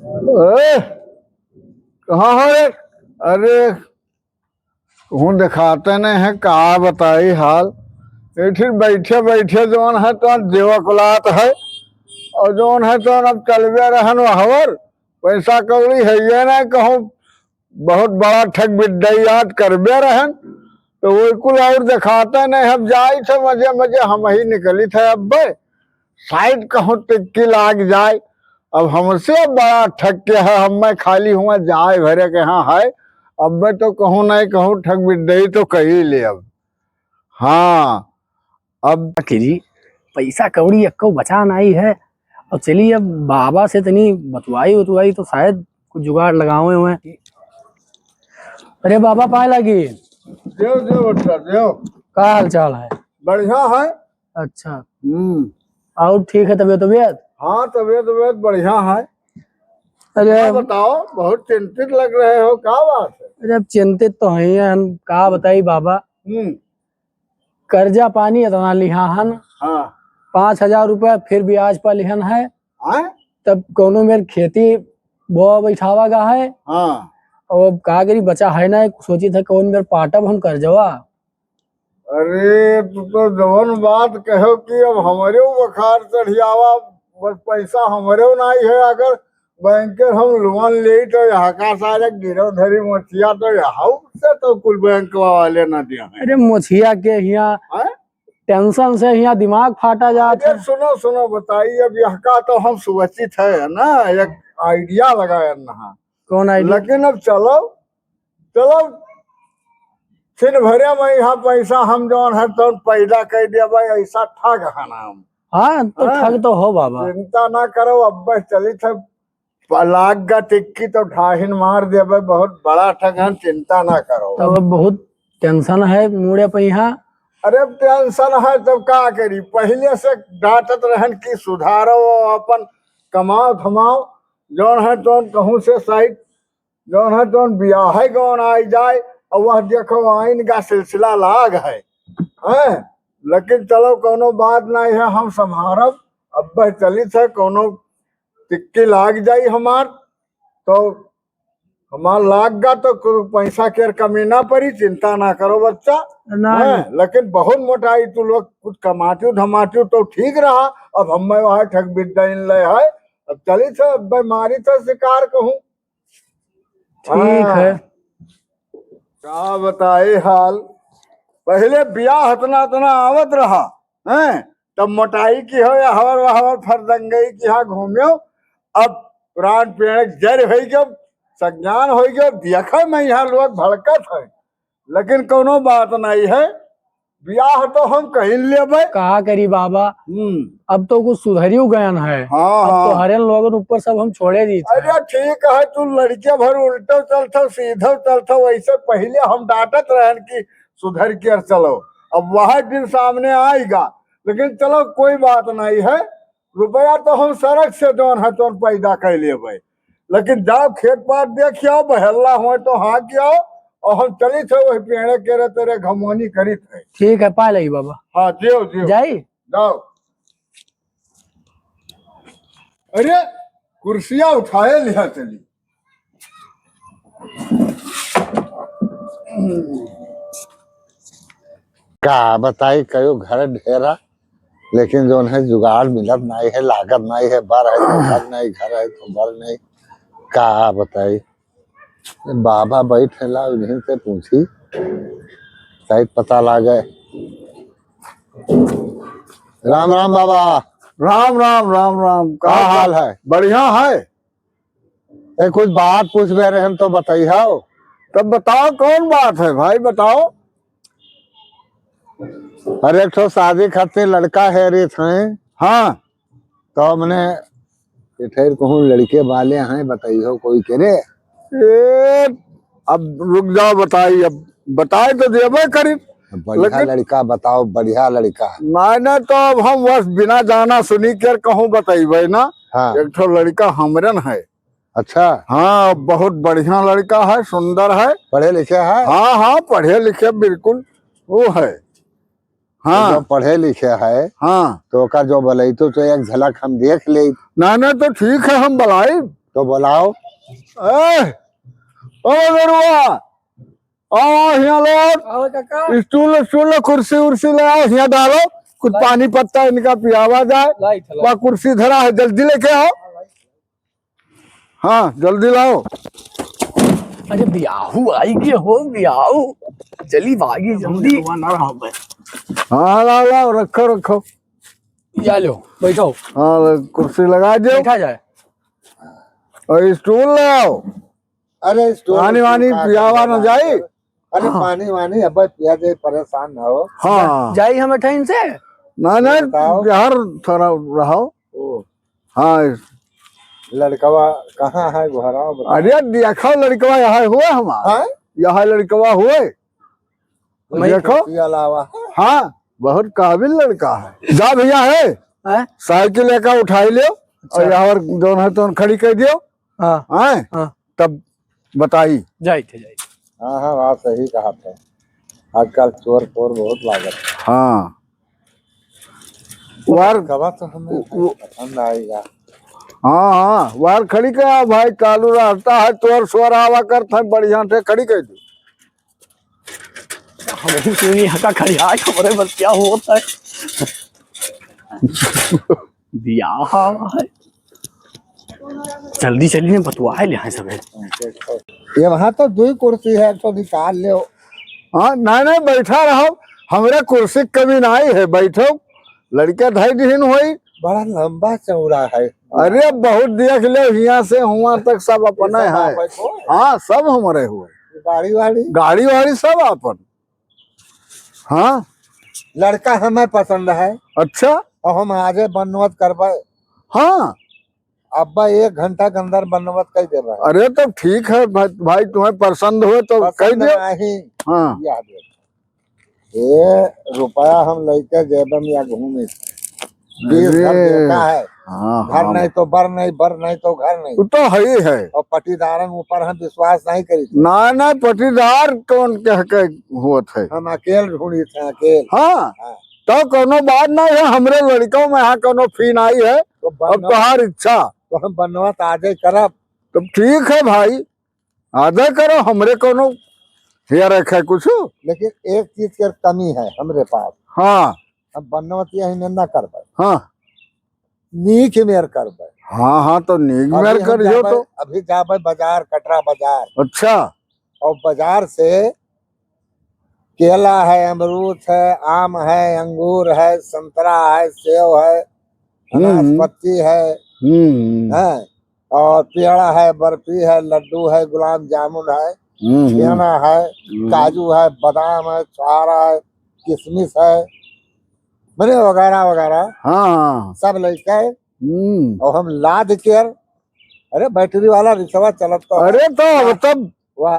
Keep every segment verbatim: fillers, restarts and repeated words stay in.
ए, कहाँ हो रे? अरे, कहूँ देखाते नहीं है, का बताई हाल। एठिन बैठे बैठे जौन है तो जेवा कुलात है, और जौन है तो अब चलबे रहन वहवर, पैसा कौड़ी है ये ना, कहूँ बहुत बड़ा ठग बिड्डई याद करबे रहन, तो वो कुल और देखाते नहीं। अब जाई थे मजे मजे, हम ही निकली थे अब, शायद कहूँ टिक्की लाग जाए। अब हमसे बड़ा ठग के है, हम मैं खाली हुआ जाए भरे के हाँ है। अब मैं तो कहूँ नहीं कहूँ ठग बिड्डई तो कही ले अब। हाँ, अब आखिरी पैसा कौड़ी एक्को बचा नहीं है। अब चली अब बाबा से तनी बतवाई उतवाई तो शायद कुछ जुगाड़ लगावे हुए। अरे बाबा पाए लागी। देव, देव बच्चा, देव। का हाल चाल है? बढ़िया है। अच्छा। हम्म। और ठीक है तबीयत, तबीयत? हाँ, तबीयत, तबीयत बढ़िया है। अरे क्या अब बताओ, बहुत चिंतित लग रहे हो, का बात है? अरे अब चिंतित तो है ही है, हम का बताई बाबा। हम्म। कर्जा पानी इतना लिहा हन, हाँ। पाँच हजार रुपया फिर ब्याज पर लिहन है। हाँ? तब कौनो मेर खेती बोआ बैठावा गा है। हाँ। और अब का करी, बचा है ना, सोची था कौन मेर पाटब हम कर्जवा। अरे, तू तो जवन बात कहो कि अब हमरे बुखार चढ़ियावा, बस पैसा हमरे नहीं है, अगर बैंक के हम लोन ले तो यहाँ का सारे गिरव धरी मोचिया तो यहाँ से तो कुल बैंक वाले ना दिया है। अरे मोचिया के हिया हैं? टेंशन से हिया दिमाग फाटा जात अरे है। सुनो, सुनो, बताइए, अब यहाँ का तो हम सोचित है ना, एक आइडिया लगाए ना। कौन आइडिया? लेकिन अब चलो, चलो, छिन भरे में यहाँ पैसा हम जौन है तौन पैदा कर दिया भाई, ऐसा ठग है ना हम। हाँ, तो हाँ। ठग तो हो बाबा। चिंता ना करो, अब बस चली थे, प-, लाग गा टिक्की तो ढाहिन मार देबे, बहुत बड़ा ठग है, चिंता ना करो। तब अब बहुत टेंशन है मूड़े पे यहाँ। अरे टेंशन है तब का करी, पहले से डांटत रहन कि सुधारो अपन कमाओ धमाओ, जौन है तौन कहूँ से सही जौन है तौन बियाहे गौन आई जाए, और वह देखो आइन का सिलसिला लाग है, हैं? लेकिन चलो कौनो बात नहीं है, हम संभारब, अब बह चलित है, कौनो टिक्की लाग जाई हमार, तो हमार लाग गा तो कुछ पैसा के कमी ना पड़ी, चिंता ना करो बच्चा, नहीं। हैं? लेकिन बहुत मोटाई तू लोग कुछ कमातियो धमातियो तो ठीक रहा, अब हम वहाँ ठग बिद्दा इन ले है, अब चलित है, अब बीमारी तो शिकार कहूँ। ठीक हाँ। है। का बताई हाल, पहले बियाह इतना इतना आवत रहा, हैं? तब मोटाई की हो या हवर हवर फरदंगई की यहाँ घूम्यो, अब प्राण पेड़ जर हो गयो, सज्ञान हो गयो, देखे में यहाँ लोग भड़कत है, लेकिन कोनो बात नहीं है, बियाह तो हम कहीं लेबे। का करी बाबा, हम्म। अब तो कुछ सुधरियो गयन है। हाँ, अब हाँ। तो हरेन लोगन ऊपर सब हम छोड़े दी थे। अरे ठीक है, तू लड़के भर उल्टो चलथो, सीधो चलथो, वैसे पहले हम डांटत रहन कि सुधर के चलो, अब वह दिन सामने आएगा। लेकिन चलो कोई बात नहीं है, रुपया तो हम सड़क से जौन है तौन पैदा कर लेबे, लेकिन जाओ खेत पात देख आओ, बहेला हो तो हाँ के आओ, और हम चलित है वही पेड़े के रे तेरे घमोनी करित है। ठीक है, पा लई बाबा। हाँ, जियो, जियो। जाई? जाओ। अरे, कुर्सिया उठाए लिहा चली। का बताई, कयो घर ढेरा, लेकिन जौन है जुगाड़ मिलत नहीं है, लागत नहीं है, बर है तो घर नहीं, घर है तो बर नहीं, का बताई। बाबा बैठे ला, उन्हीं से पूछी, शायद पता लागे। राम राम बाबा। राम राम, राम राम। का का हाल है? बढ़िया है। ए, कुछ बात पूछबे रहे हम तो बताई हो। तब बताओ, कौन बात है भाई, बताओ। अरे, एक ठो शादी खातिर लड़का हेरित हैं। हाँ। तो हमने, ये ठहर कहूँ, लड़के वाले हैं, बताइयो कोई के रे। ए, अब रुक जाओ, बताई, अब बताए तो देबे करी। बढ़िया लेकिन लड़का बताओ, बढ़िया लड़का। नहीं, नहीं, तो अब हम बस बिना जाना सुनी के कहूँ बताइबे ना। हाँ। एक ठो लड़का हमरन है। अच्छा। हाँ, बहुत बढ़िया लड़का है, सुंदर है। पढ़े लिखे है? हाँ, हाँ, पढ़े लिखे बिल्कुल वो है। हाँ। तो जब पढ़े लिखे है, हाँ। तो ओकर जो बोलैतो तो एक झलक हम देख ले। ना, ना, तो ठीक है, हम बुलाई। तो बोलाओ। ए, ओ बेरुआ, आओ, आओ, हियाँ लो। आओ काका। स्टूल, स्टूल लो, कुर्सी उर्सी ले आओ, हियाँ डालो। कुछ लाई। पानी पत्ता इनका पियावा जाए। लाई, चला। वहाँ कुर्सी धरा है, जल्दी लेके आओ। हाँ, जल्दी लाओ। अरे बियाहू आई गए हो, बियाहू। जल्दी भागी, जल्दी। हाँ, हाँ, लाओ, लाओ, रखो, रखो। या लो, बैठो। हाँ, कुर्सी लगा दो। बैठा जाए। और स्टूल लाओ। अरे, स्टूल, पानी स्टूल वानी का पियावा करना न जाई। अरे, हाँ। पानी वानी अब पिया जाए, परेशान ना हो। हाँ। जा-, जाई हम ठहिन से? ना, ना, बताओ। यार, थोड़ा रहो। ओ। हाँ। लड़कवा कहाँ है, घरा बताओ। अरे, देखो, लड़कवा यहाँ हुए हमार। हाँ? यहाँ लड़कवा हुए। वही देखो। के अलावा। हाँ, बहुत काबिल लड़का है। जा भैया है, हैं? साइकिल लेकर उठाई लियो और अच्छा। यहाँ और जौन है तौन खड़ी कर दियो। हाँ। हैं? हाँ। तब बताई। जाई थे, जाई थे। हाँ, हाँ, बात सही कहा थे। आजकल चोर फोर बहुत लागत है। हाँ। वार कबा तो हमें वो, वो पसंद आएगा। हाँ, हाँ, वार खड़ी कर, भाई, चालू रहता है, तोर सोर आवा करता है, बढ़िया से खड़ी कर दो। हम सुनी हका खड़ी, आज हमारे बस क्या होता है? दिया है। जल्दी चली ने बतुआ है ले हैं सबे। ये वहाँ तो दो ही कुर्सी है, तो निकाल ले। हाँ, नहीं, नहीं, बैठा रहो, हमरे कुर्सी क कमी नहीं है, बैठो, लड़के धई दिहिन होई। बड़ा लंबा चौड़ा है। अरे, बहुत देख ले, हियाँ से हुआँ तक सब अपने हैं। हाँ, सब हमरे हुए। गाड़ी वाड़ी? गाड़ी वाड़ी सब अपन। हाँ। लड़का हमें पसंद है। अच्छा। और हम आजे बनवत करबे। हाँ। अब्बा एक घंटा के अंदर बनवत कर देबे। अरे, तो ठीक है भाई, भाई, तुम्हें पसंद हो तो कह दो। नहीं। हाँ। या दे। ए, रुपया हम लइके जेब में या घूमे। बीस घर अरे। देखा है। हाँ, घर हाँ। नहीं तो बर नहीं, बर नहीं तो घर नहीं। वो तो है ही है। और पटीदारन ऊपर हम विश्वास नहीं करी। ना, ना, पटीदार कौन कह के होत है? हम अकेल ढूंढी थे, अकेल। हाँ। हाँ। तो कोनो बात नहीं है, हमरे लड़कों में यहाँ कोनो फी नहीं है। तो अब बनवा-, तोहार इच्छा। तो हम बनवा तो आजे करब। तो ठीक है भाई, आदर करो, हमरे कोनो हेयर रखा है कुछ। लेकिन एक चीज के कमी है हमरे पास। हाँ। हम बनवतिया ही ना करबे। हाँ। नीक मेर करबे। हाँ, हाँ, तो नीक अभी मेर हम करियो जाबे, तो। अभी जाबे बाजार, कटरा बाजार। अच्छा। और बाजार से केला है, अमरूद है, आम है, अंगूर है, संतरा है, सेव है, हम्म। नाशपाती है, हम्म। हैं, और पेड़ा है, बर्फी है, लड्डू है, गुलाब जामुन है, हम्म। छेना है, हम्म। काजू है, बादाम है, छोहारा है, किशमिश है, मने वगैरह वगैरह। हाँ, हाँ। सब लइके हम्म। और हम लाद के, अरे, बैटरी वाला रिक्शा चलत तो है। अरे, तो हाँ। तब वाह।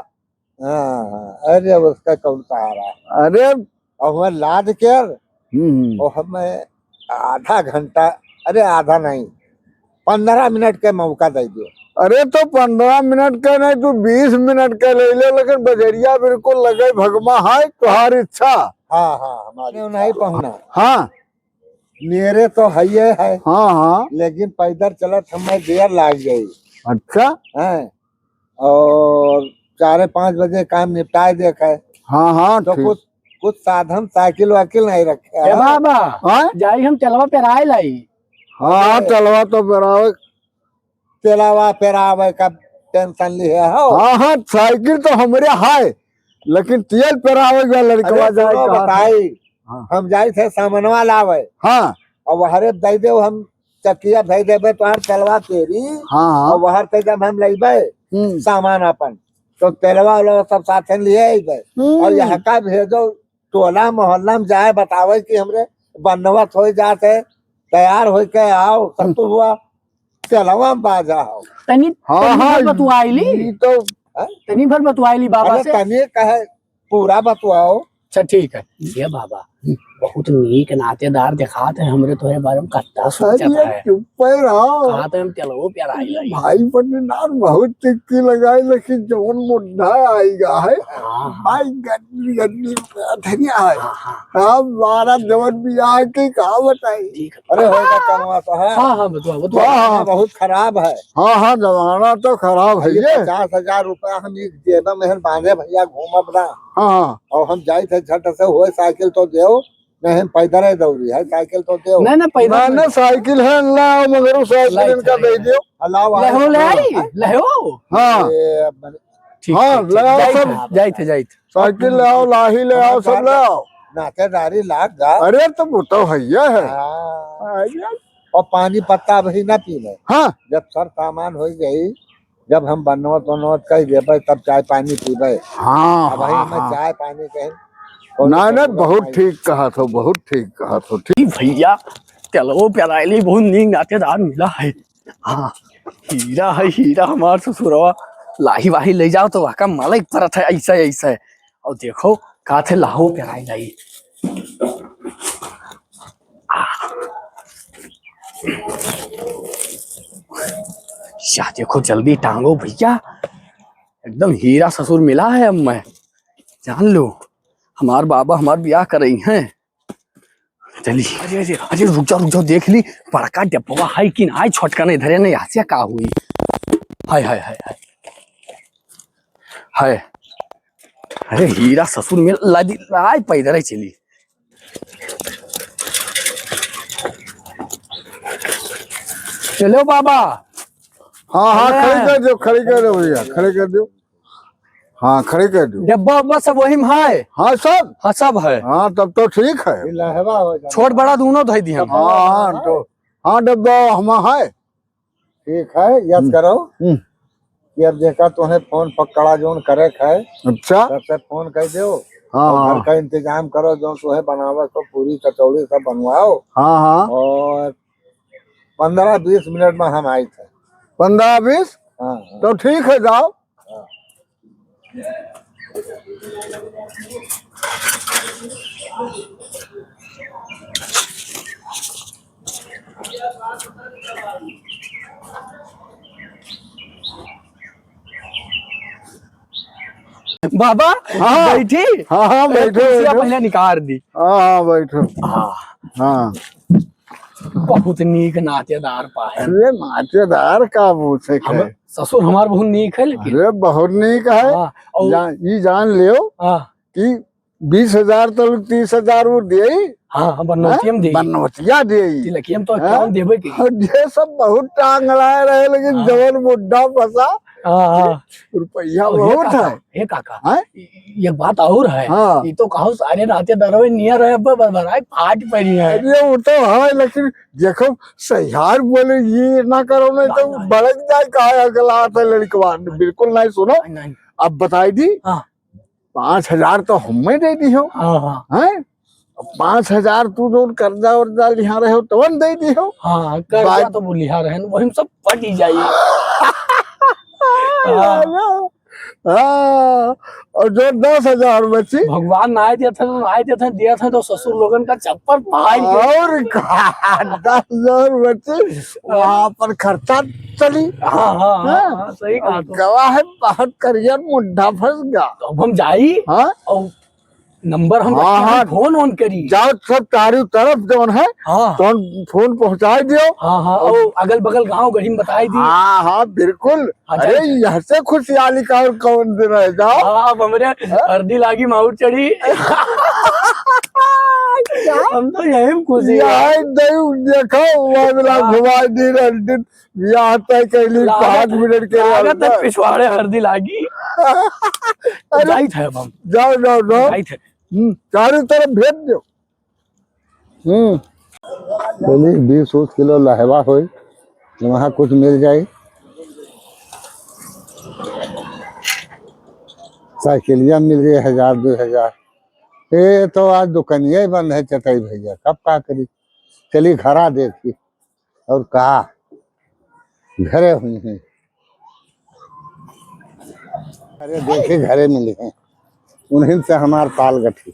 हाँ, हाँ, अरे, अब उसका कौन सहारा है? अरे। और वह लाद के, हम्म, हम्म। और हमें आधा घंटा, अरे, आधा नहीं, पन्द्रह मिनट के मौका दे दियो। अरे, तो पन्द्रह मिनट के नहीं, तू बीस मिनट के ले ले, लेकिन बजरिया बिल्कुल लगे भगमा है, तुहार इच्छा। हाँ, हाँ, हमारी नहीं इच्छा। पहुना। हाँ। मेरे तो हइये है। हाँ, हाँ। लेकिन पैदल चलत हमें देर लाग जाई। अच्छा। हैं। और चारे पाँच बजे काम निपटाए देखे। हाँ, हाँ, तो ठीक। कुछ, कुछ साधन साइकिल वाइकिल नहीं रखे ए हैं। बाबा, हाँ? जाई हम तेलवा पेराए लाई। हाँ, हाँ, अरे। तेलवा तो पेरावे। तेलवा पेरावे का टेंशन लिहे हो। हाँ, हाँ, साइकिल तो हमरे है, लेकिन तेल पेरावे का लड़कवा अरे जाए सुनो कहाँ से? बताई, हाँ। हम जाई थे सामनवा लावे। हाँ। और वहरे दे दे, हम चकिया भेज देबे तोहार तेलवा पेरी। हाँ, हाँ। और वहर से जब हम लेबे हम्म। सामान अपन, तो तेलवा वाला सब साथे लिए अइबे। हम्म। और यहाँ का भेजो, टोला मोहल्ला में जाए बतावे कि हमरे बनवत हो जात है, तैयार होके आओ, हम्म। सत्तू हुआ, तेलवा में बाजा हो। तनी, हाँ, तनी हाँ, भर बतुआइली। ई तो हैं? तनी भर बतुआइली बाबा अरे से। तनी कहे, पूरा बतुआओ। अच्छा, ठीक है। ये बाबा, बहुत नीक नातेदार देखात है, हमरे तोहरे बारे में कत्ता सोचत अरे, है। चुप्पे रहो। कहा तो हम तेलवो प्यारा आई लाई। भाई बनिनार बहुत टिक्की लगाई, लेकिन जवन मुड्ढा आइगा है, हाँ, हाँ। भाई गंदी, गंदी धनिया है। हाँ, हाँ। हाँ, मारा जवन बियाह के का बताई। ठीक है। अरे, होएगा कनवा तो है। हाँ, हाँ, बतवा, बतवा। हाँ, हाँ। बहुत खराब है। हाँ, हाँ, जमाना तो खराब है ये ये। पचास हजार रुपया हम एक जेबा में बांधे भैया घूमब ना। हाँ, हाँ। और हम जाइत है झट से होए साइकिल तो देओ, नहीं हम पैदल ही दौड़ी है, साइकिल तो देओ। नहीं, नहीं, पैदल ना, नहीं। ना, साइकिल है, लाओ, मगरू साइकिल लाइट इनका है। दे दियो। हाँ, लाओ, ले आओ, हो, ले हाँ। आई, ले हो। हाँ। ये अब ठीक, हाँ, ठीक, ठीक। ले आओ जाइत सब। है, जाइत है, जाइत है। साइकिल ले आओ, लाही ले आओ, सब ले आओ। नातेदारी लाग गा। अरे, तो वो तो है ही है। हाँ। अरे। और पानी पत्ता अभी ना पी ले। हाँ। जब सब सामान हो जाई, जब हम बनवत वनवत कह देबे, तब चाय पानी पीबे। हाँ, अब भाई, हाँ, हमें हाँ। चाय पानी कहे, कौनो ना, ना, जरूरत बहुत नहीं। ठीक कहा थो, बहुत ठीक कहा थो, ठीक। ई भैया, तेलवो प्यारा आइली, बहुत नीक नातेदार मिला है। हाँ, हीरा है, हीरा हमार ससुरवा। लाही वाही ले जाओ तो वहका मलक परत है, ऐसा, ऐसा है। और देखो, का थे लाहो प्यारा आई लाई। या देखो, जल्दी टांगो भैया, एकदम हीरा ससुर मिला है अब मैं, जान लो, हमार बाबा हमार ब्याह करई हैं। चली, अरे, अरे, अरे, रुक जाओ, रुक जाओ, देख ली, बड़का डब्बा है कि ना, छोटका नहीं धरे, नहीं हंसिया का हुई। हाय, हाय, हाय, हाय। हाय। अरे, हीरा ससुर में ला दी, लाए पैदल ही चली। चलो बाबा। हाँ, हाँ, अरे। खड़ी कर दो, खड़ी कर दो भैया, खड़ी कर दो। हाँ, खड़ी कर दो। डब्बा उब्बा सब वही में है? हाँ, सब? हाँ, सब है। हाँ, तब तो ठीक है। छोट बड़ा दोनों धई दिहन। हाँ, हाँ, तो, हाँ, डब्बा हमा है। ठीक है, याद हम्म। करो हम्म। कि अब देखा तोहे फोन पकड़ा जोन करे है, अच्छा। सबसे फोन कर दो। हाँ, और घर हाँ। का इंतजाम करो, जो तोहे बनावे को पूरी कचौड़ी सब बनवाओ। हाँ, हाँ। और पन्द्रह बीस मिनट में हम आइत है। पन्द्रह बीस? हाँ, हाँ। तो ठीक है, जाओ। हाँ। बाबा, हाँ। बैठी? हाँ, हाँ, ए, बैठो, कुर्सिया बैठो। पहले निकाल दी। हाँ, हाँ, बैठो। हाँ। हाँ। बहुत नीक नातेदार पाए। अरे, नातेदार का पूछे के? हम, ससुर हमार बहुत नीक है, लेकिन। अरे, बहुत नीक है। हाँ, और जान, ई जान लियो हाँ। कि बीस हजार तो लोग तीस हजार वो देई। हाँ, हाँ, बनौतिया में हाँ? देई। बनौतिया देई। तिलकिया में तो हाँ? कौन देबे के? और ये सब बहुत टांग अड़ाए रहे, लेकिन हाँ। जवन बुढ़ा फंसा, हाँ, हाँ। रुपया और ये बहुत काका, है। ये काका, हाँ? ये बात और है। हाँ। ये तो कहो सारे नातेदार नियर है, ब-, ब-, बड़ाई फाट पड़ी है। अरे, वो तो है, लेकिन देखो, सहियार बोले, ये ना करो, नहीं ना, तो ना। भड़क जाए, कहा अगला आता लड़कवा, बिल्कुल नहीं सुनो। नहीं, नहीं। अब बताई दी, हाँ। पाँच हजार तो हमें दे दी हो। हाँ, हाँ। हैं? अब पाँच हजार तू जो कर्जा वर्जा लिहा रहे हो, तवन दे दी हो। हाँ, कर्जा बात तो वो लिहा रहे हैं, वही सब पट ही जाइए। हाँ। हाँ, और जो दस हजार बची। भगवान ना आए दिया था, तो ना आए दिया था, दिया था तो ससुर लोगन का चप्पल फाड़ के। और का, दस हजार बची, वहाँ पर खर्चा चली। हाँ, हाँ, हाँ, हाँ? हाँ, सही कहा अब तो। गवा है, बहुत करियर मुड्ढा फंस गया। तो अब हम जाई हाँ? और नंबर हम हाँ, रखे हैं, हाँ। फोन ऑन करी। जाओ सब चारों तरफ जौन है, हाँ। तौन फोन पहुँचाई दियो। हाँ, हाँ, और और अगल बगल गाँव गढ़ी में बताई दी। हाँ, हाँ, बिल्कुल। हाँ, अरे, जाए। यहाँ से खुशियाली का और कौन दिन है, जाओ। हाँ, अब हमरे हाँ? हरदी लागी माउर चढ़ी। क्या? हम तो यही में खुश हैं। यही दई देखो, वो अगला हाँ। घुमाई दी रंडीन। बियाह तय कैली, लागत, पाँच मिनट के लागत है अंदर। पिछवाड़े हरदी लागी। अरे, जाइत है अब हम। जाओ, जाओ, जाओ। जाइत है। हम्म, चारों तरफ भेज दो। हम्म। चलिए, बीस उस किलो लहवा होई, वहाँ कुछ मिल जाई। साइकिलिया मिल जाई हजार, दो हजार। ये तो आज दुकनिया ही बंद है चटई भैया, कब का करी? चली घरा देखी। और का, घरे हुई हैं। अरे देखी, घरे मिली हैं, उन्हीं से हमार ताल गठी।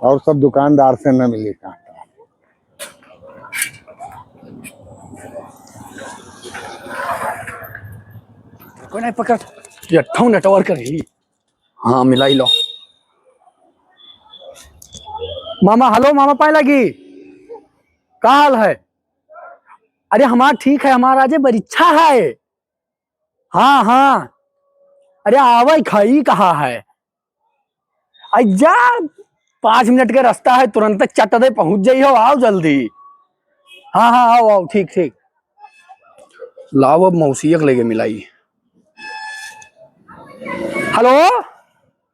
और सब दुकानदार से न मिली कांटा। कोई नहीं पकड़, ये ठौ network रही। हाँ, मिलाई लो। मामा, हेलो मामा, पाए लगी, का हाल है? अरे हमार ठीक है, हमार आज परीक्षा है। हाँ, हाँ। अरे आवै खाई कहा है? अइजा, पाँच मिनट के रास्ता है, तुरंत चट दे पहुँच जाई हो, आओ जल्दी। हाँ, हाँ, आओ, आओ, ठीक, ठीक। लाओ अब मौसिया के लेके मिलाई। हेलो,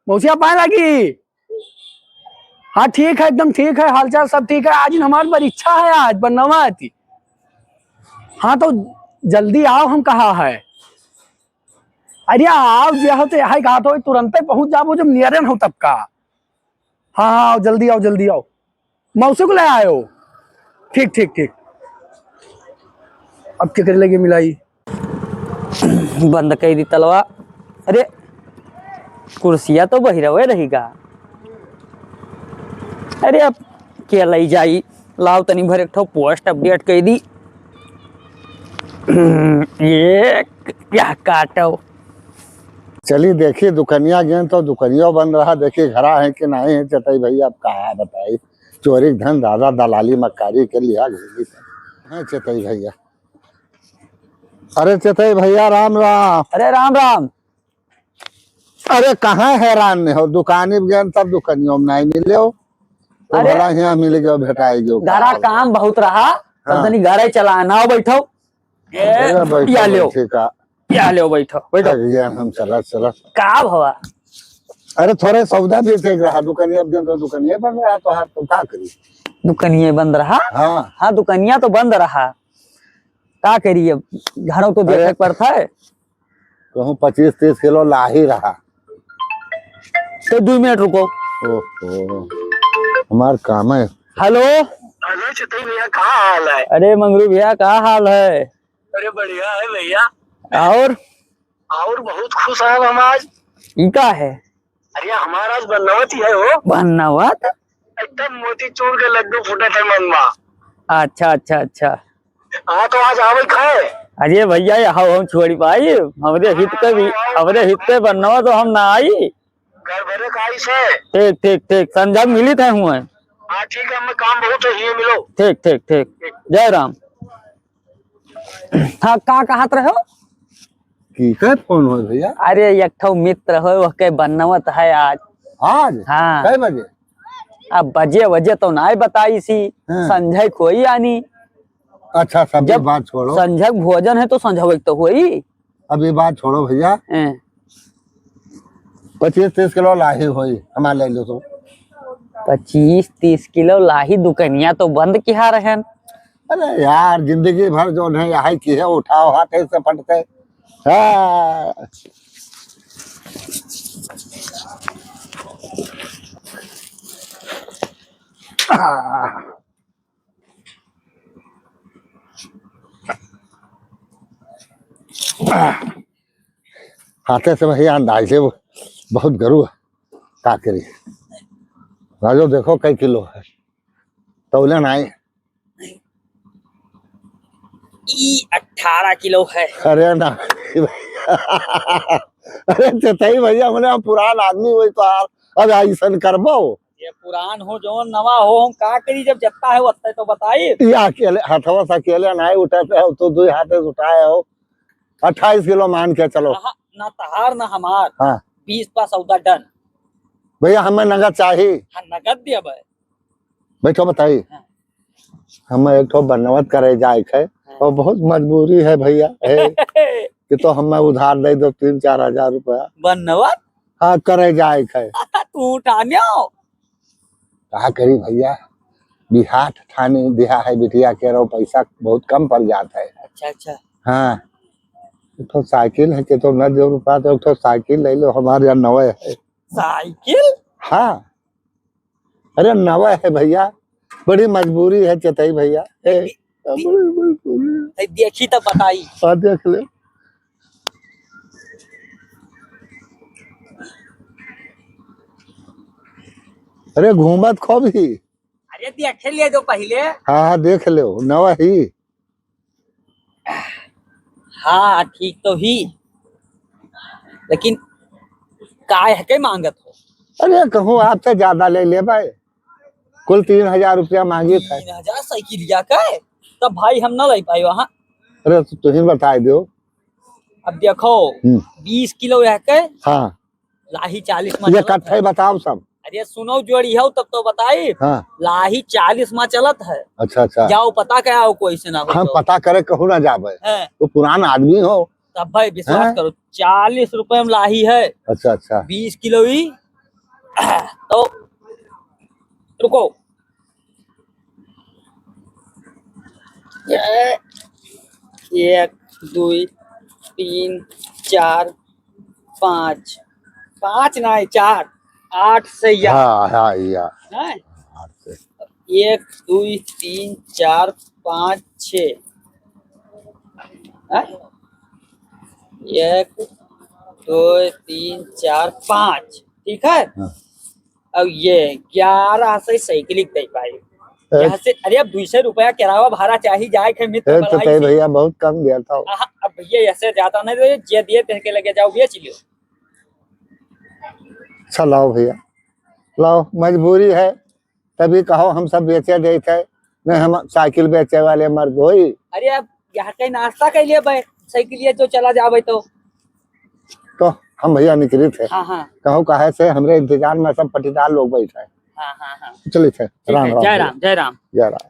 मौसिया पाए लागी? हाँ, ठीक है, एकदम ठीक है, हालचाल सब ठीक है। आज हमार परीक्षा है, आज बन्नवा थी। हाँ, तो जल्दी आओ, हम कहा है। अरे आओ, जे हो तो यहाँ कहा तो तुरंते पहुँच जाबो, जब नियरन हो तब का। हाँ, हाँ, आओ, जल्दी आओ, जल्दी आओ। मौसी को ले आयो। ठीक, ठीक, ठीक। अब क्या करे लगे मिलाई? बंद कई दी तलवा। अरे, कुर्सिया तो बहिरवे रही गा। अरे, अब के लई जाई? लाओ तनी भर एक ठो post update कई दी। ये क्या काटो? चली देखी दुकनिया गेन तो दुकनियो बंद रहा, देखी घरा है कि नहीं है चतई भैया, अब कहा बताई। चोरी के धन दादा दलाली मक्कारी के लिया घूमी है चतई भैया। अरे चतई भैया राम राम। अरे राम राम। अरे कहाँ हैरान नहीं हो, दुकानी में गए तब दुकानियों में नहीं मिले हो। तो अरे भला यहाँ मिल गयो, भेटाई गयो। घरा काम बहुत रहा, तब हाँ। तनी घरे चला, ना बैठो। ए, अरे बैठो, या लो। बैठे का? या लो, बैठो, बैठो। अरे यार, हम चला, चला। का भवा? अरे थोड़े सौदा बेचे के रहा, दुकानिया, अब दिन तो दुकानिया बंद रहा, तो हाथ तो का करी? दुकानिया बंद रहा? हाँ। हाँ, दुकानिया तो बंद रहा। का करी अब, घरों तो देखे अरे। के पड़ता है। कहूँ पच्चीस तीस किलो लाही रहा। तो दो मिनट रुको। ओहो, हमार काम है। हेलो। हेलो चतई भैया, का हाल है? अरे मंगरू भैया, का हाल है? अरे बढ़िया है भैया। और? और बहुत खुश है हम आज। ई का है? अरे हमार आज बन्नवत ही है हो। बन्नवत? एकदम मोतीचूर के लड्डू फूटत है मन मा। अच्छा, अच्छा, अच्छा। हाँ, तो आज आवे खाए। अरे भैया, ये हाउ हम छोड़ी पाई, हमरे हित के भी, हमरे हित के बन्नवा तो हम ना आई। घर भरे का आई से। ठीक, ठीक, ठीक, संझा मिलित है हुए। हाँ, ठीक है, हमें काम बहुत है, ये मिलो। ठीक, ठीक, ठीक, जय राम। हाँ, का कहत रहो? की के फोन हो भैया? अरे, एक ठो मित्र हो, ओके बन्नवत है आज। आज? हाँ। कै बजे? अब बजे वजे तो नाय बताई सी, हाँ। संझा कोई आनी। अच्छा, सब जब बात छोड़ो। संझा भोजन है तो संझा तो होई। अब ये बात छोड़ो भैया। हैं। पच्चीस तीस किलो लाही होई, हमार ले लो तो। पच्चीस तीस किलो लाही दुकनिया तो बंद किहा रहन। अरे यार, जिंदगी भर जो है, यही की है, उठाओ हाथ ऐसे फटते। हाँ। हाथे से भैया अंदाज से वो बहुत गरु है। का करी? राजो देखो कई किलो है। तौलन आए। ई अठारह किलो है। अरे ना। अरे चतई भैया, मने हम पुरान आदमी होई तो यार, अब ऐसन करबो? ये पुरान हो जौन नवा हो, हम का करी, जब जत्ता है वत्ता तो बताई। ये अकेले, हथवा से अकेले नाहीं उठाते हो, तो दुई हाथे से उठाए हो। अट्ठाईस किलो मान के चलो। अहा, ना तहार ना हमार। हाँ। बीस पा सौदा done। भैया, हमें नगद चाही। हाँ, नगद दिया भाई। बैठो, बताई। हाँ। हमें एक ठो बनवत करे जाए के है, हाँ। और बहुत मजबूरी है भैया, है कि तो हमें उधार दे दो तीन चार हजार रुपया। बनवत? हाँ, करे जाए के है। तू उठान्यो। का करी भैया, बिहार ठाने दिया है बिटिया के, रहो पैसा बहुत कम पड़ जाता है। अच्छा, अच्छा। हाँ, एक ठो साइकिल है कि तो न दो रुपया, तो एक ठो साइकिल ले लो, हमारे यहाँ नवे है। साइकिल? हाँ। अरे नवा है भैया, बड़ी मजबूरी है चतई भैया। ए, बड़ी मजबूरी है। ए, देखी तो बताई। हाँ, देख ले। अरे घूमत खूब ही। अरे देखे ले दो पहिले। हाँ, हाँ, देख लो, नवा ही। हाँ, ठीक तो ही, लेकिन काय है के मांगत हो? अरे कहूँ आपसे ज्यादा ले ले भाई, कुल तीन हजार रुपया मांगी था। तीन हजार साइकिलिया का है? तब भाई हम ना ले पाए वहाँ। अरे तो तुम ही बताई दो। अब देखो, हम्म। बीस किलो है के? हाँ। लाही चालीस में ये चलत कत्थे है। बताओ सब। अरे सुनो जोड़ी हो तब तो बताई। हाँ। लाही चालीस में चलत है। अच्छा, अच्छा। जाओ पता क्या हो कोई से ना हो हम तो। पता करे कहूँ ना जाबे। हैं। तो पुरान आदमी हो। तब भाई विश्वास हैं? करो, चालीस रुपए में लाही है। अच्छा, अच्छा। बीस किलो ही। तो रुको। ए, एक, दुई, तीन, चार, पाँच, पाँच ना है, चार, आठ से या। हाँ, हाँ, या। हैं? आठ से। एक, दुई, तीन, चार, पाँच, छः। हैं? एक, दो, तीन, चार, पाँच। ठीक है? हाँ। अब ये ग्यारह से साइकिल दे पाई। ए? यहाँ से, अरे, अब दो सौ रुपया किराया भाड़ा चाहिए, जाए के मित्र ए, तो बनाई तय से। भैया बहुत कम दिया था। आहा, अब भैया ऐसे जाता नहीं, तो ये जे दिए तेरे के लगे जाओ, बेच लियो। अच्छा, लाओ भैया, लाओ, मजबूरी है, तभी कहो हम सब बेचे देत है, नहीं हम साइकिल बेचे वाले मर्द होई। अरे, अब यहाँ कहीं नाश्ता कर लिए भाई, साइकिल ये जो चला जावे तो। तो हम भैया निकली थे। हाँ, हाँ। कहूँ काहे से हमरे इंतजार में सब पटीदार लोग बैठे हैं। हाँ, हाँ, हाँ। चलिए थे। ठीक राम है, राम जय भैया। राम, जय राम। जय राम।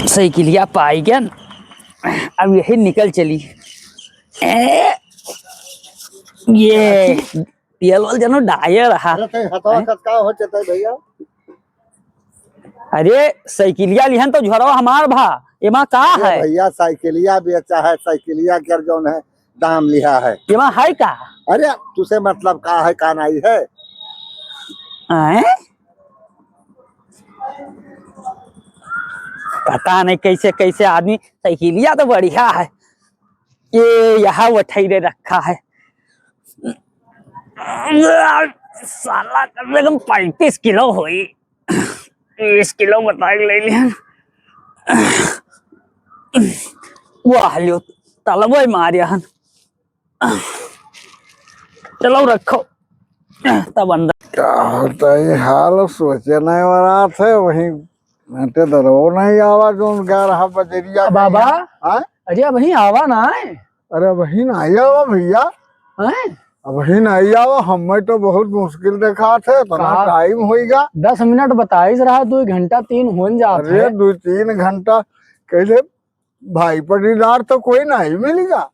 साइकिलिया पाई गया न, अब यही निकल चली। ए, ये तेल वाल जनो डायर रहा। अरे, तै हथवा हैं? कस का हो चेतै भैया? अरे, साइकिलिया लिहन तो झोरवा हमार भा, एमा का अरे है? भैया, साइकिलिया बेचा है, साइकिलिया के जौन है, दाम लिहा है। एमा है का? अरे, तुसे मतलब का है, का नहीं है? हैं? पता नहीं कैसे, कैसे आदमी, साइकिलिया तो बढ़िया है, ये यहाँ वो ठहरे रखा है। साला कम से कम पैंतीस किलो होई, बीस किलो बताई ले लिहन। वाह लियो, तलबो मारिया हन। चलो रखो, तब अंदर। का होता है हाल, सोचे नहीं वरात है, वहीं घंटे दरो नहीं आवा, जोन गा रहा बजरिया के बाबा। यहाँ। हाँ? अरे अबहीं आवा ना है। अरे अबहीं नहीं आवा भैया। हैं? अबहीं नहीं आवा, हमें तो बहुत मुश्किल देखात है, इतना का? टाइम होइगा। दस मिनट बताइस रहा, दो घंटा तीन होन जात अरे है। दो तीन घंटा कैसे भाई पटीदार तो कोई नहीं मिलेगा।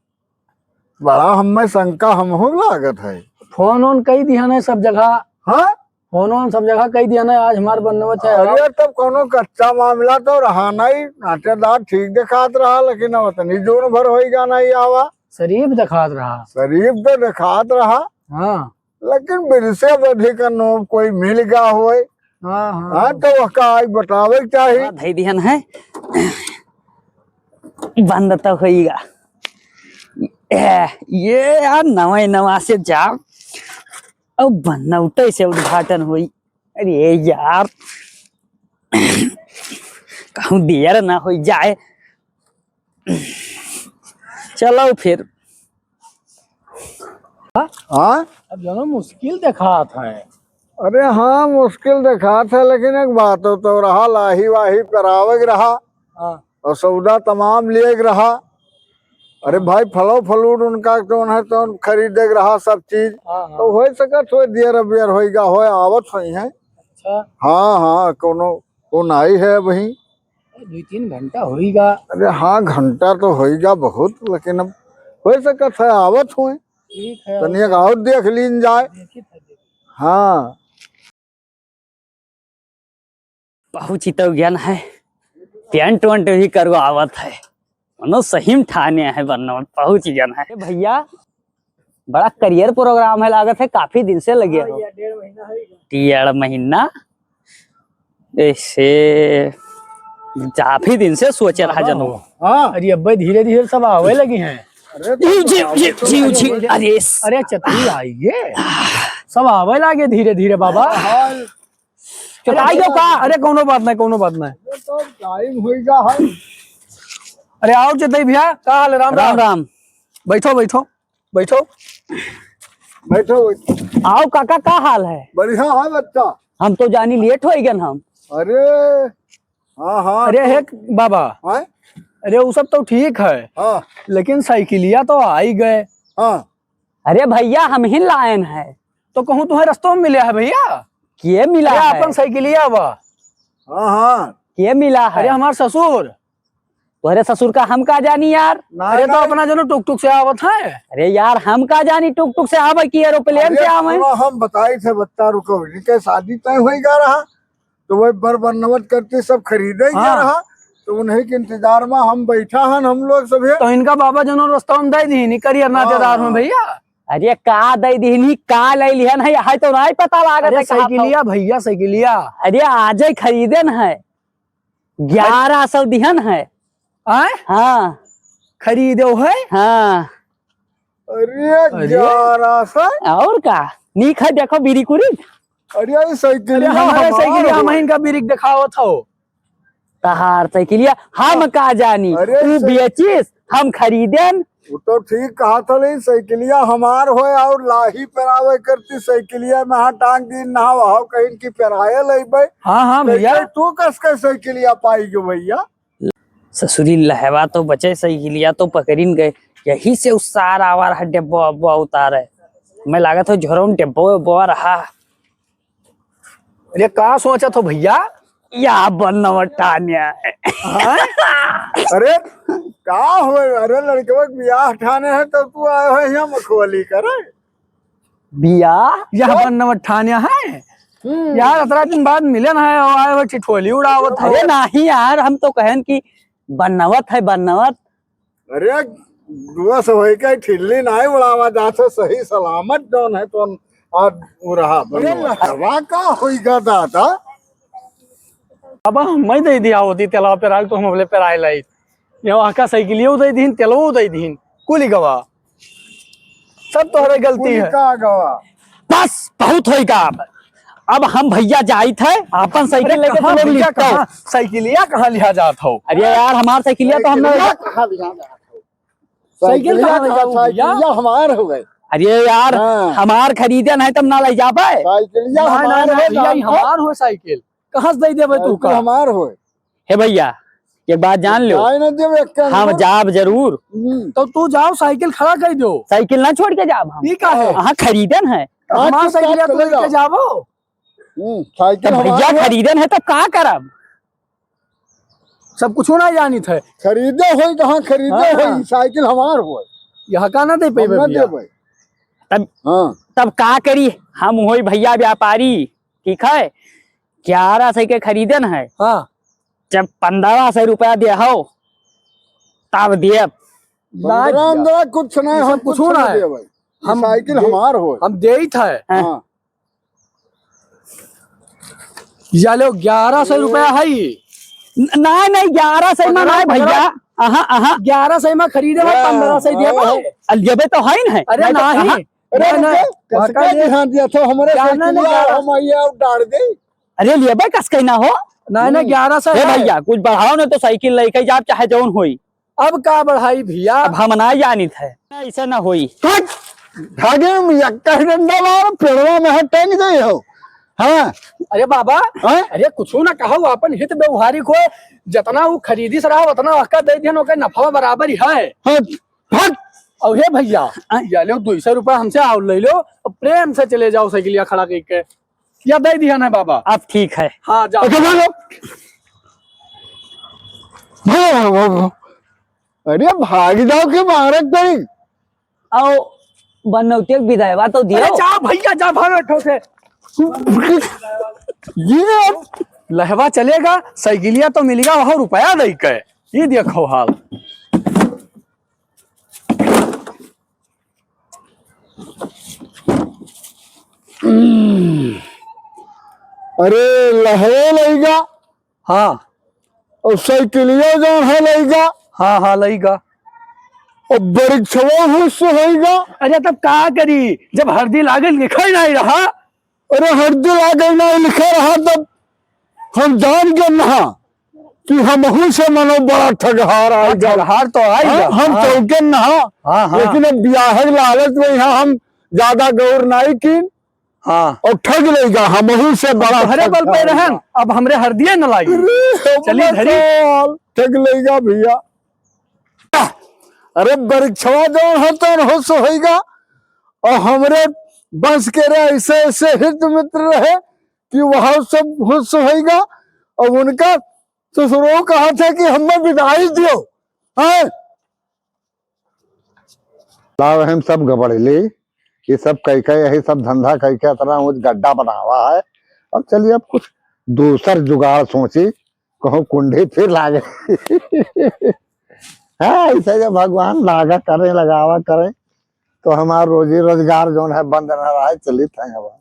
बड़ा हमें शंका हमहू लागत है। फोन ओन कई दिहन है सब जगह। हाँ? फोन ओन सब जगह कई दिहन है, आज हमार बनवत है। अरे तब कोनो कच्चा मामला तो रहा नहीं, नाटेदार ठीक देखात रहा, लेकिन अब इतनी जोन भर होइगा नहीं आवा। शरीफ देखात रहा। शरीफ तो देखात रहा। हाँ। लेकिन बिरसे बधी का नोब कोई मिल गया होए। हाँ, हाँ। हाँ, तो वह का आज बतावे के चाही। हाँ, धई दिहन है। बंद तो होइगा। ए, ये यार नवा नवा से जाम। अब बनौते से उद्घाटन होई। अरे यार, कहूँ देर ना होई जाए। चलो फिर। हाँ? अब जानो मुश्किल देखात है। अरे हाँ, मुश्किल देखात है, लेकिन एक बात हो तो रहा, लाही वाही करावे के रहा। हाँ। और सौदा तमाम लिए के रहा। अरे भाई, फलो फलूट उनका तो उन्हें तो खरीदे के रहा सब चीज। हाँ, हाँ। तो हो सकत हो देर अबेर होइगा, हो आवत होई हैं। अच्छा। हाँ, हाँ, कोनो, कौन आई है अबहीं? दो तीन घंटा होइगा। अरे हाँ, घंटा तो होइगा बहुत, लेकिन अब हो सकत है आवत होए। ठीक है। तनिक और देख लीन जाए। देखी था, देखी। हाँ। पहुँची तो गया है, पेंट वेंट भी करवावत है, मनो सही में ठाने है बनना, पहुँच गया है। ए भैया, बड़ा करियर प्रोग्राम है, लागत है काफी दिन से लगे हाँ हो। भैया, डेढ़ महीना है। डेढ़ महीना? ऐसे काफी दिन से सोचे रहा जनऊ। हाँ। अरे अब्बे, धीरे धीरे सब आवे लगी हैं। अरे जीव, जीव, जीव, जीव, जीव। अरे स- अरे चतुरी आइए, सब आवे लागे धीरे धीरे बाबा। हाँ। चतुरी आइए का? अरे कौनो बात नहीं, कौनो बात नहीं। अरे तो टाइम होइगा है। अरे आओ चतुरी भैया, का हाल है? राम राम राम। राम। बैठो, बैठो। बैठो। बैठो, बैठो। आओ काका, का हाल है? बढ़िया है बच्चा। हम तो जानी लेट होइ गन हम। अरे, हाँ, हाँ, अरे तो हे बाबा, हाँ? अरे उ सब तो ठीक है, हाँ। लेकिन साइकिलिया तो आई गए। हाँ। अरे भैया, हमहिन लायन है। तो कहूँ तुम्हें रस्तों में मिले है भैया? के मिला अरे है? अपन साइकिलिया बा। हाँ, हाँ। के मिला है? अरे हमार ससुर। तोहरे ससुर का हम का जानी यार। ना, अरे तो ना। अपना जनो टुक टुक से आवत है। अरे यार हम का जानी टुक टुक से आवे कि एरोप्लेन अरे से आवे। सुनो, हम बताई थे बच्चा रुको, इनके शादी तय होई गा रहा, तो वही बर बनवत करती सब खरीदे ही हाँ। रहा, तो उन्हीं के इंतजार में हम बैठा हन हम लोग सभी। तो इनका बाबा जनो रस्ता में दे दी, निकरियर नातेदार में हाँ। भैया। अरे का दे दी, का ले लिहन है, यही तो नहीं पता लागत अरे है कहाँ साइकिलिया भैया, साइकिलिया। अरे आजे खरीदन है। ग्यारह सौ दिहन है। आय? हाँ। खरीदो है? हाँ। अरे, अरे। ग्यारह सौ? और का? नीक है, देखो, बिरिक उरिक। अरे, ये साइकिल अरे, हमारे हमार साइकिल हो। महीन का बिरिक दिखावत हो। तहार साइकिलिया हम का जानी। अरे, तू साइकिल बेचिस, हम खरीदेन। वो तो ठीक कहा था, लेकिन साइकिलिया हमार होए और लाही पेरावे करती साइकिलिया में हाथ टांग दी ना, वहाँ कहीं की पेराए लेबे। हाँ, हाँ, भैया। कैसे तू कस के साइकिलिया पाई गयो भैया? ससुरी लहवा तो बचे, साइकिलिया तो पकड़िन गए। यही से उ सार आवा रहा डेब्बो अब्बो उतारे। मैं लागत हो झोरौन डेब्बो अब्बो रहा। अरे का सोचत हो भैया? या बनवा ठान्या है। हाँ? अरे का हो, अरे लड़कवा के बियाह ठाने है तो तू आए हो यहाँ मखौली करे? बियाह? या बनवा ठान्या है? हम्म। यार अतरा दिन बाद मिलन है और आए हो ठिठोली उड़ावत हो। अरे नहीं यार, हम तो कहन कि बनवत है, बनवत। अरे, दुआ से होई के ठिल्ली नाई उड़ावा जात है, सही सलामत जौन है तो आज उ रहा अरे, बनवा। लहवा का होई गा दादा? अब हम मैं दे दिया होती तेलवा पेराल तो हम अपने पेराए लाई। ये वहाँ का साइकिलियो दे दीन, तेलवो दे दीन, कुली गवा। सब तोहरे गलती कुली है। का गवा? बस, बहुत होई गा अब। अब हम भैया जाइत है, आपन साइकिल अरे लेके कहाँ तुम लोग भैया, निपटो। कहाँ? साइकिलिया कहाँ लिहा जात हो? अरे यार, हमार साइकिलिया तो हमने साइकिलिया कहाँ लिहा जात हो? साइकिल साइकिलिया कहाँ ले कहाँ? जाऊ भैया? साइकिलिया हमार हो गए। अरे यार, हाँ। हमार खरीदे नहीं तब ना ले जा पाए। साइकिलिया ना, ना, हमार ना, हो भैया, जात हो। हमार हो साइकिल। कहाँ से दे देबे तू साइकिल का? हमार हो। हे भैया, एक बात जान लो। जाए ना देबे, एक काम हम करो। जाब जरूर। हम्म। तो तू जाओ, साइकिल खड़ा कर दो। साइकिल ना छोड़ के जाब हम। ई का है? हाँ, खरीदन है। हाँ, हमार चुपचाप साइकिल तू चले लेके जाओ। जाबो। हम्म, साइकिल तब भैया हमार है। खरीदन है, तब का करब? सब कुछ ना जानित है। खरीदे होई, कहाँ खरीदे हाँ। होई, साइकिल हमार होई। यहाँ का ना दे हम पेबे ना भैया। देबे। तब, हाँ। तब का करी? हम होई भैया व्यापारी, ठीक है? ग्यारह सौ के खरीदन है। हाँ। जब पन्द्रह सौ रुपया दे हो, तब देब। ना पन्द्रह भैया। उन्द्रह कुछ नहीं, ये हम सब कुछ कुछ ना ना है। देबे। हम साइकिल दे-, हमार होई। हम देइत है। हाँ। हाँ। या लो, ग्यारह सौ रुपया है ई। न-, नाहीं, नाहीं, ग्यारह सौ में पन्द्रह, नाहीं भैया। पन्द्रह। अहाँ, अहाँ। ग्यारह सौ में खरीदे भाई, हाँ, पन्द्रह सौ दे हाँ, भाई। हाँ। आ, लेबे तो है न है। अरे नाहीं तो नाहीं। अहाँ। अरे नाहीं, रुको, नाहीं। कसके ध्यान दिया था, हमारे साइकिल ना, ना, ग्यारह। हम आइए और डाल दे। अरे लेबे कसके ना हो। नाहीं, नाहीं, हम्म। ग्यारह सौ हे है। भैया, कुछ बढ़ाओ ना तो साइकिल लेके जाब, चाहे जौन होई। अब का बढ़ाई भैया? अब हम ना जानित है। ऐसे ना होई। हट! भागे में यक्का ही डंडा मार, पेड़वा में हाथ टांग दे हो। हाँ। अरे बाबा, हाँ? अरे कुछ ना कहो, अपन हित व्यवहारिक हो, जितना वो खरीदी से रहा, उतना उसका दे दिहन, ओकर नफा बराबर ही है। हाँ, हट! और हे भैया, हाँ? या लो दो सौ रुपया हमसे और ले लो, और प्रेम से चले जाओ साइकिलिया खड़ा करके। या दे दिया ना बाबा। अब ठीक है। हाँ, जाओ। ओके, भागो। भागो, भागो, भागो। अरे, भाग जाओ के मारत नहीं। आओ, बनौतिया के विदाईवा तो दियो। अरे, जा भैया, जा, भागो ठो से। ये लहवा चलेगा, साइकिलिया तो मिलेगा, वहाँ रुपया दे के। ये देखो हाल। अरे लहरे लइगा। हाँ। और साइकिलियो जौन है लइगा। हाँ, हाँ, लइगा। और बरिक्षवो हुस होइगा। अरे तब का करी, जब हरदी लागल लिखा ही नहीं रहा। अरे हरदी लागल नहीं लिखा रहा तब हम जान के नहा कि हमहू से मनो बड़ा ठगहार हाँ, आइगा। ठगहार तो आइगा। हाँ, हम हाँ। चौके नहा। हाँ, हाँ। लेकिन अब बियाह के लालच में यहाँ हम ज्यादा गौर नहीं की। हाँ। और ठग लइगा, हमहू से बड़ा तोहरे बल पे ठगहार रहन, आइगा। अब हमरे हरदिया न लागी। अरे, चली हमरे धरी। साल, ठग लइगा भैया। अरे, बरिक्षवा जौन है तौन हुस होइगा। और हमरे बंस के रे ऐसे, ऐसे हित मित्र रहे कि वह सब हुस होइगा। और उनका ससुरो कहा था कि हमें विदाई दियो। हाँ? लाव हम सब गबड़ली, ये सब कई कई यही सब धंधा कई के इतना ऊंच गड्ढा बनावा है। अब चलिए, अब कुछ दूसर जुगाड़ सोची, कहूँ कुंडी फिर लागे। हाँ, ऐसे जब भगवान लागा करें, लगावा करें, तो हमार रोजी रोजगार जौन है बंद न रहे, चलित है अब।